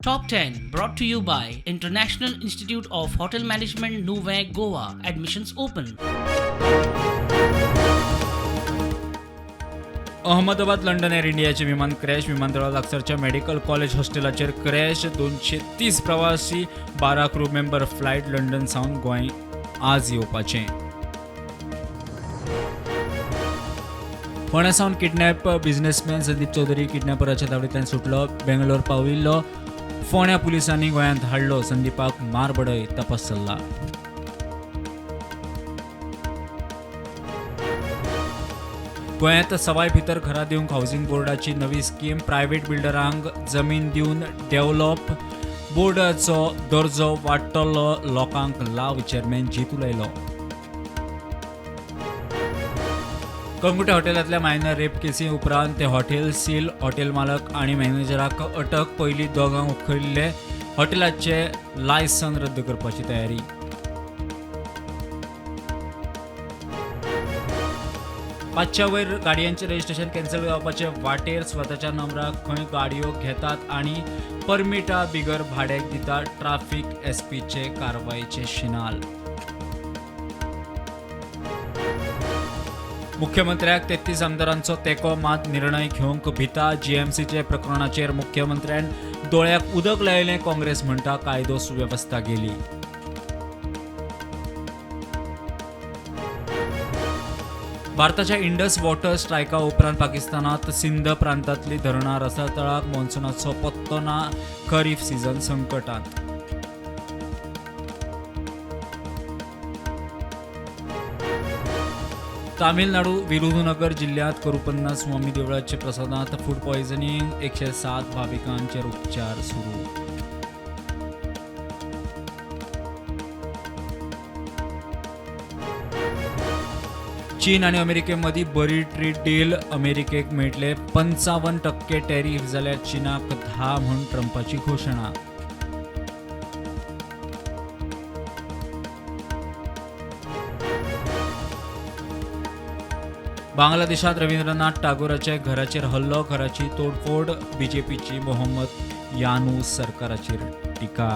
Top 10 brought to you by International Institute of Hotel Management, Nuvem, Goa. Admissions open. Ahmedabad London air इंडियाचे विमान crash. विमानतळा लागसारच्या medical college हॉस्टेलाचेर crash. 230 प्रवासी, 12 crew member. Flight London सावन गोंय आज येवपाचें. फोंड्या सावन किडनॅप बिझनेसमॅन संदीप चौधरी किडनॅपराच्या तावडींतल्यान सुटलो. बेंगलोर पाविल्लो. फोंड्या पुलिसांनी गोंयांत हाडलो. संदीपाक मार बडय तपास चल्ला. गोंयांत सवाय भितर घरां दिवंक हावसिंग बोर्डाची नवी स्कीम. प्रायव्हेट बिल्डरांक जमीन दिवन डेव्हलप बोर्डाचो दर्जो वाडटलो, लोकांक लाव. चेअरमॅन जीत उलयलो. कळंगूटे हॉटेलांतल्या मायनर रेप केसी उपरांत ते हॉटेल सील. हॉटेल मालक आनी मॅनेजराक अटक. पयलीं दोगांक उखलिल्ले. हॉटेलाचे लायसन रद्द करपाची तयारी. 500 वयर गाडयांचे रजिस्ट्रेशन कॅन्सल जावपाचे वाटेर. स्वताच्या नंबराक खंय गाडयो घेतात आनी परमिटा बिगर भाड्याक दितात. ट्राफीक एसपीचे कारवायेचे शिनाल. मुख्यमंत्र्याक 33 आमदारांचो तेंको, मात निर्णय घेवंक भिता. जीएमसीचे प्रकरणाचेर मुख्यमंत्र्यान दोळ्याक उदक लायलें. काँग्रेस म्हणटा कायदो सुवेवस्था गेली. भारताच्या इंडस वॉटर स्ट्रायका उपरांत पाकिस्तानात सिंध प्रांतांतली धरणां रसातळाक. मॉन्सुनाचो पत्तो ना. खरीफ सीझन संकटात. तामिळनाडू विरुधुनगर जिल्ह्यात करुपन्ना स्वामी देवळाचे प्रसादात फूड पॉयझनिंग. 107 भाविकांचेर उपचार सुरू. चीन आनी अमेरिकेमदीं बरी ट्रेड डील. अमेरिकेक मेळटले 55% टॅरीफ, जाल्यार चीनाक 10 म्हूण ट्रंपाची घोशणा. बांगलादेशात रवींद्रनाथ टागोराच्या घराचेर हल्लो. घराची तोडफोड. बीजेपीची मोहम्मद यानू सरकाराचेर टिका.